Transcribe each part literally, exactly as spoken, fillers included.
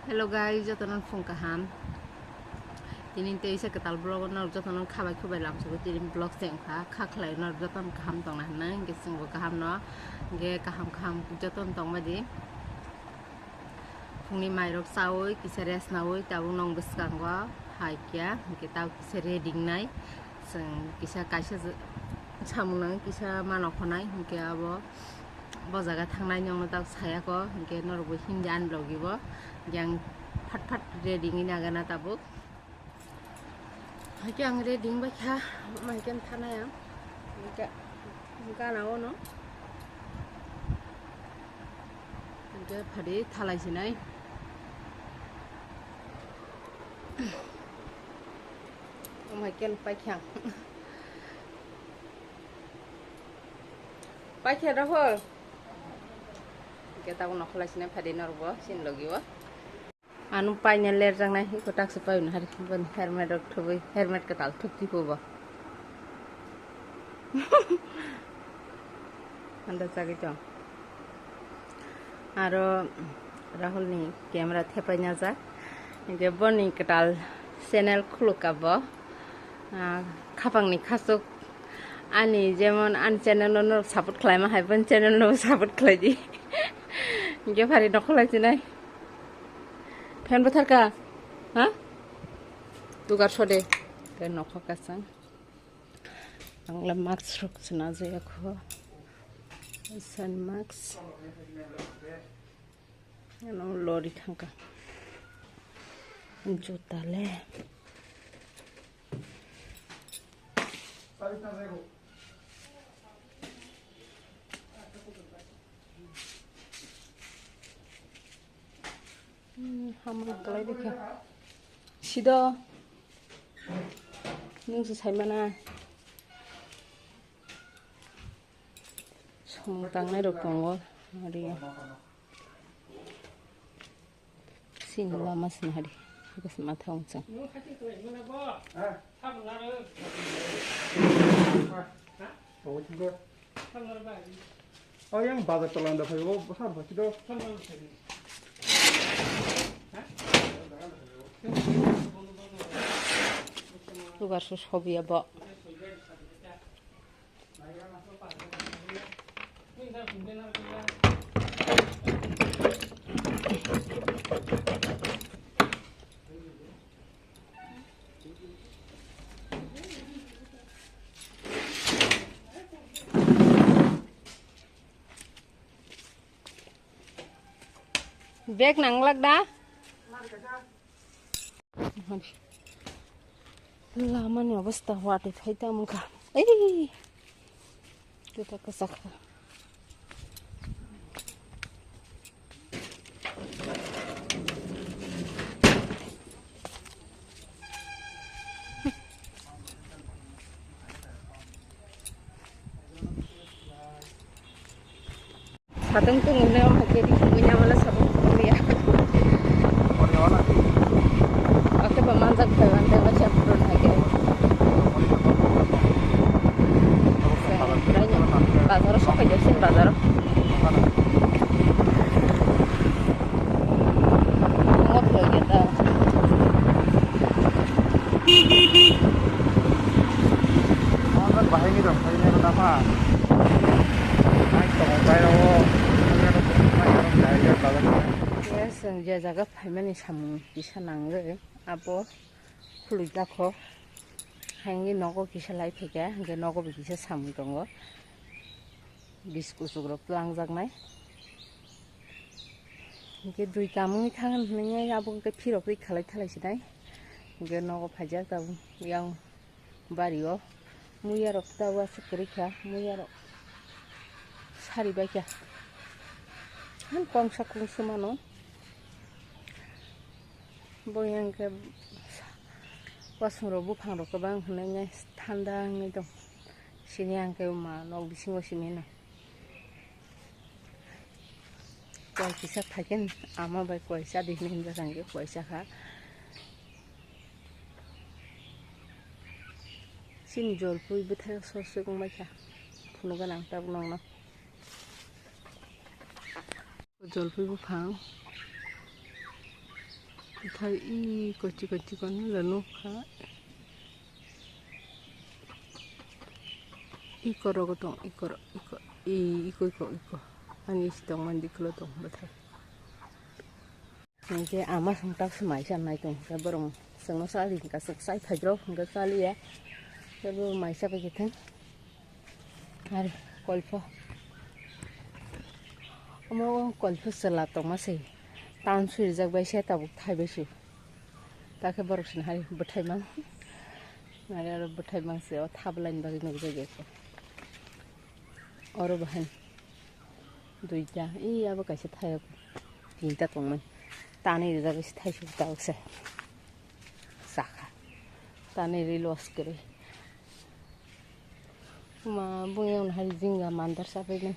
Hello guys, jotono phung kaham. Tini teisa kwtal vlog no jotono khabai khubai lamsugo, tini vlog se wngkha, kha khlai no jotono kaham tongna hwnwi, hwnkhe chwngbo kaham no, hwnkhe kaham kaham jotono tongbai di. Phungni mairok chaui kisa rest naui tabuk nong bwskango hai kya, hwnkhe tabuk kisa ready wngnai. Chwng kisa kaisa je-, samung nang kisa mano khonai, hwnkhe abo bo jaga thangnai nokno tabuk saya kho, hwnkhe norokbo himdi ani logi bo, hwnkhe ang phat phat ready wngwi nagana tabuk. Hwnkhe ang ready wngbai kha, hwnkhe ang thanai ang, hwnkhe gana ono, hwnkhe phadi thalai sinai. Omo hai khe paikha. Paikha Rahul. Hwnkhe tabuk nokholai sini phadi norbo sin logi o. Anu paina lerjaknai hiko taksa paina hari boni helmet rok thubui, helmet kwtal thuk tipu bo. Anda chagwi tong. Aro Rahul ni camera thepai najak. Hingke boni kwtal channel khuluk ka bo. Ah, khapang ni khasuk ani jemon ani channel no norok support khlai ma hai, boni channel no support khlai di. Hingke phari nokholai chinai. Fan bo tharka? Ha? Dugar sode. Ke nokho kasang. Ang le mask rok swnajak ya kho. Sun mask. Ano lori thangka. Juta le. Hmm, hamrok kalai dikha. Sido. Nung se saimana. Samung tangnai rok tongo. Ari. Sini lama sini hari. Bas matha ungchang. Oh, yang bazar tolanda phai, oh, basa basi do. Lugar su sobiya bo. Bag nanglak da? Lamani obostha watwi phai tamo kha. Ei! Kwchak kwchak kha. Satung tung ne om hake di kunya wala satung tung ya. Oke, pamanjak bhai wan tei wacha purun hake. Bazar o sokai jasin bazar o. Ngot lagi ta. Bahai ni dong, bahai ni dong, apa? Naik tong, bahai o. Yes, je jaga phaimani samung kisa nangwi abo khului jakho. Haini nogo kisa lai phaikha, hingke nogo bo kisa samung tongo. Bis kuchuk rok twlangjaknai. Hingke dui kamungni thangan hwnwi abo hingke phirok ri khalai thalai sinai. Hingke nogo phaijak tabuk yang bario. Muya rok tabuk aswk kwrwi kha, muya rok sari bai kha. Han kongsa kungsa mano. Bo yang khe wasung rok buphang rok kwbang hwnwi thanda wngwi tong. Sini ang khe ma nok bisingo simi no. Koi kisa phaikhe ama bai koi cha di hinwi hinjak ang khe koi cha kha. Chini jolpui bwthai sos se wng bai kha. Phunuk gana ang tabuk nokno. Jolpui buphang. Bwthai i kochi kochi kono le nukha. Iko rogo tong, iko ro, iko, i, iko, iko, iko. Ani isi tong mandi kulo tong bwthai. Hingke ama song tak se maisa nai tong, hingke borok songno sadi hingka song sai phaijrok hingke chaliya. Hingke bo maisa bai khe thang. Ari kolpo. Omo kolpo chwla tongma se. Tan sui rijak bai se tabuk thai bai se. Takhe borok sini hari bwthai mang. Ari aro bwthai mang se o thablaini bagwi nukjagwi kho. Oro bahai duita, i abo kaisa thayok tinta tongmani. Tanwi rijak se thaisok tabuk se. Sakha. Tanwi ri los kwrwi. Ma bwngya wng hai jinga mandar sabai nang.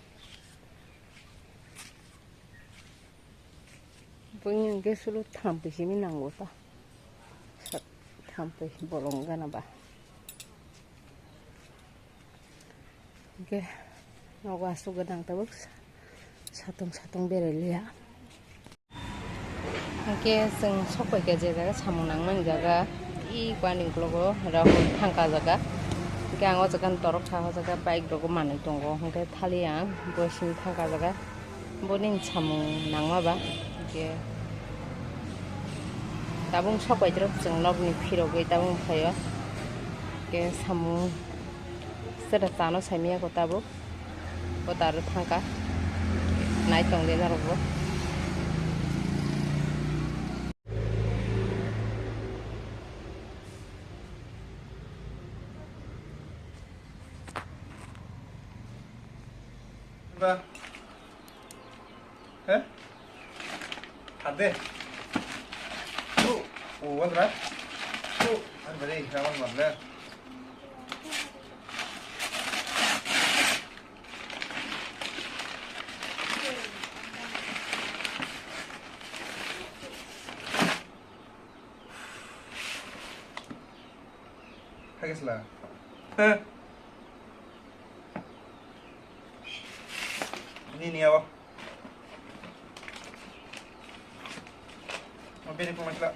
Bwngya hwnkhe solo thampui simi nango ta. Sa-, thampui bolong gana ba. Hwnkhe nogo aswk gwnang tabuk sa-, satung satung berai liya. Hwnkhe chwng sok pai kha je jaga samung nangmani jaga, i kuani uklogo Rahul thangka jaga. Hwnkhe ang o jaga ni torok kha, o jaga bike rok manwi tongo, hwnkhe thali ang bo simi thangka jaga, boni samung nangma ba. Hwnkhe tabuk sok pai rok chwng nokni phirogwi tabuk phaio, hwnkhe samung seta chano saimaya ko tabuk. Kota aro thangka. Nai tong de norok bo. Ba. He? Hade. Tu, uwal ra. Tu, ar bare, rawan marle. Thakisla. Nini awa. Mabini kumasla.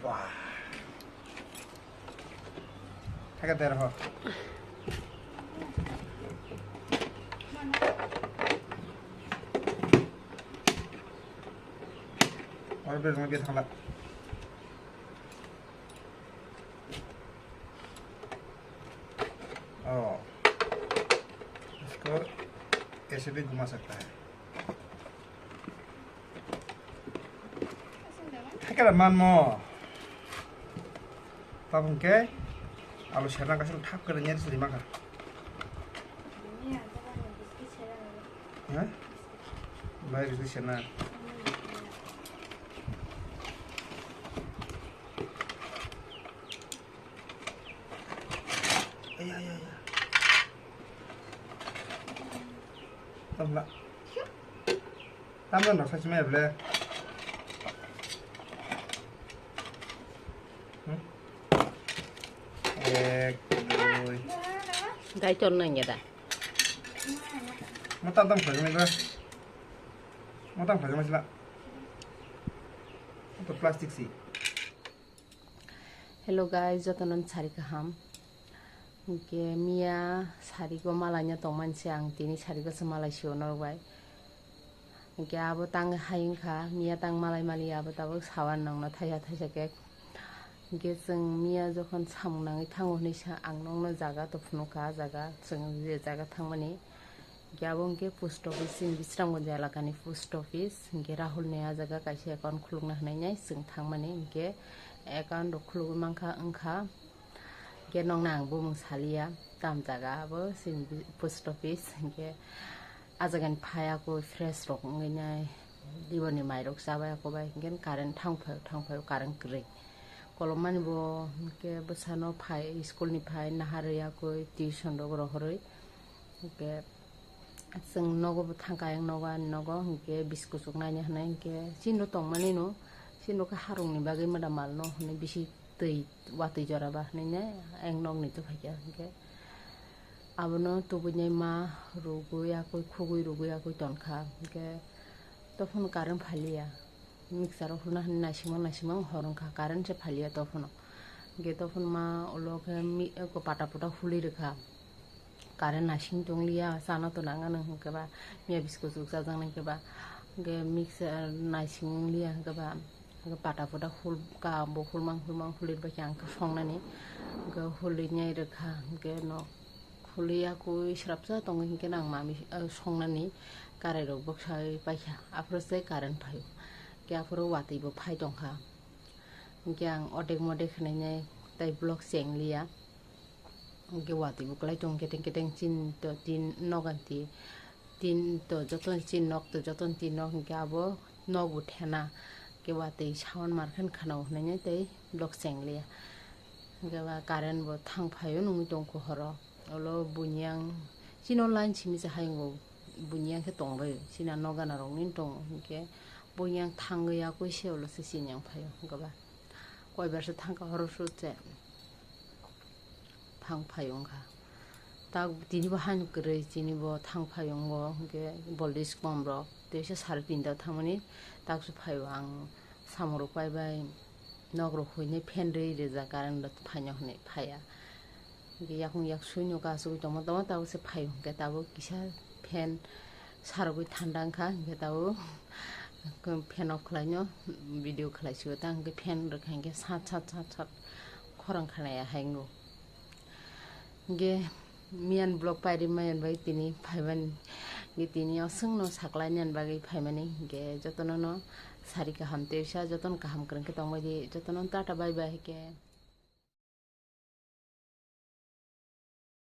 Wah. Thaka der ho. Or ber mo bi thangla. Oh, इसको ऐसे भी घुमा सकता है। Thakera manmo. Tabung ke alu serna kasih thap kena nyari seri maka. Ha? Bai biscuit serna. Aya, aya, aya. Tamla. Tamla no sa chimai ble. Hmm? Ek, dui. Dai ton nang ya da. Mo tam tam khajamai ba. Mo tam khajamai sila. Mo to plastic si. Hello guys, jotono sari kaham. Hwnkhe miya sari go malaina tongmani se ang tini sari go se malai sio norok bai. Hwnkhe abo tang hai wngkha, miya tang malai mali abo tabuk sawan nongno thaisa thaisa khe. Hwnkhe chwng miya jokhon samung nangwi thango hwnwi sa ang nokno jaga to phunukha, ah jaga chwng je jaga thangmani. Hwnkhe abo hwnkhe post office, chini Bisramganj elakani post office. Hwnkhe Rahul ni ah jaga kaisa account khulukna hwnwi nai chwng thangmani. Hwnkhe account rok khulugwi mankha wngkha. Hwnkhe nokno ang bumung saliya, tam jaga abo chini post office. Hwnkhe ah jagani phai akui fresh rok wngwi nai, iboni mairok chabai ako bai. Hwnkhe current thang phaio, thang phaio, current kwrwi. Kolommani bo hwnkhe bwsano phai, school ni phai naharwi akui tuition rok rohorwi. Hwnkhe Chwng nogo bo thangkha, ayang nogo, ani nogo, hinkhe bis kuchuk naina hinwi hinkhe chini tongmani no, chini khe harungni bagwi mada mal no hinwi bisi twi watwi jora ba hinwi ne ayang nokni tubuphaikha hinkhe abono tubunai ma rugwi yakwi khugwi rugwi yakwi tonkha hinkhe tophano current phailiya. Mixer o huna hwnwi naisingma naisingma wng hor wngkha, current se phailiya tophano. Hinkhe tophano ma ulo khe mi-, eko pata puta huli rwkha. Current naising tongliya, chana to nang anw hinkhe ba, miya biscuit rok chajaknai hinkhe ba. Hinkhe mixer naising liya hinkhe ba, hinkhe pata puta hul ka bo hulmang hulmang huli rwbaikha ang khe songnani. Hinkhe huli nai rwkha hinkhe no. Huli yakui srapsa tongo hinkhe nang mami, ah, songnani karai rok bwksa wi paikha. Aphuru se current phaio. Khe aphuru watwi bo phai tongkha. Hinkhe ang odek modek khwnainai tei block cheng liya. Hinkhe watwi bo kwlai tongo keteng keteng chini to tin nok anti. Tin to joto chini nok to joto tin nok hinkhe abo nok bo thena. Khe watwi sound markhe khwnao hwnainai tei block cheng liya. Hinkhe ba current bo thang phaio nungwi tongkha horo. Olo buini yang chini line simi se hayungo buini yang khe tongbai chini nokgana rok nini tongo hinkhe buini yang thangwi yakui se olo se chini yang phaio hinkhe ba koibar se thangkha horo sut se thang phaio wngkha tak tini bo han kwrwi chini bo thang phaio wngkha hinkhe voltage kom rok teisa sari tinta thangmani tak se phaio ang samung rok paibai nok rok huinai fan rwi rijak current rok phaino hinwi phaiya. Hinkhe yakung yak suino kasugwi tongma tongma tabuk se phaio hinkhe tabuk kisa fan sarogwi thanda wngkha hinkhe tabuk fan off khlaino video khlai sio ta hinkhe fan rwkha hinkhe sat sat sat sat khorang khanaya hai wngo. Hinkhe miyani vlog pairi maya bai tini phaimani hinkhe tini o swngno saklainani bagwi phaimani hinkhe jotono no sari kaham teisa jotono kaham kwrwng khe tongbaidi jotono tata bye bye hinkhe.